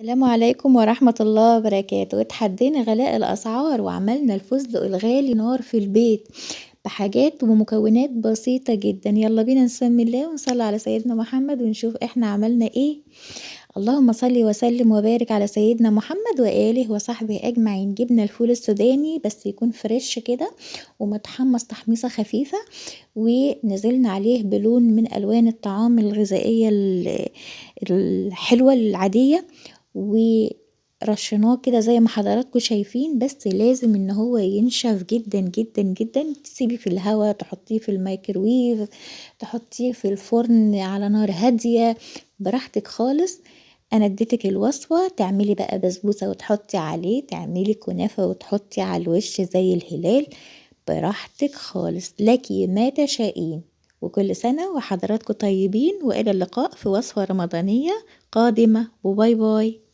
السلام عليكم ورحمة الله وبركاته. اتحدينا غلاء الأسعار وعملنا الفستق الغالي نار في البيت بحاجات ومكونات بسيطة جدا. يلا بينا نسمي الله ونصلي على سيدنا محمد ونشوف احنا عملنا ايه. اللهم صل وسلم وبارك على سيدنا محمد وآله وصحبه أجمعين. جبنا الفول السوداني بس يكون fresh كده ومتحمص تحميصة خفيفة، ونزلنا عليه بلون من ألوان الطعام الغذائية الحلوة العادية، ورشيناه كده زي ما حضراتكم شايفين. بس لازم ان هو ينشف جدا جدا جدا، تسيبيه في الهواء، تحطيه في الميكروويف، تحطيه في الفرن على نار هادية، براحتك خالص. انا اديتك الوصفة، تعملي بقى بسبوسة وتحطي عليه، تعملي كنافة وتحطي على الوش زي الهلال، براحتك خالص، لك ما تشائين. وكل سنة وحضراتكم طيبين، وإلى اللقاء في وصفة رمضانية قادمة، و bye bye.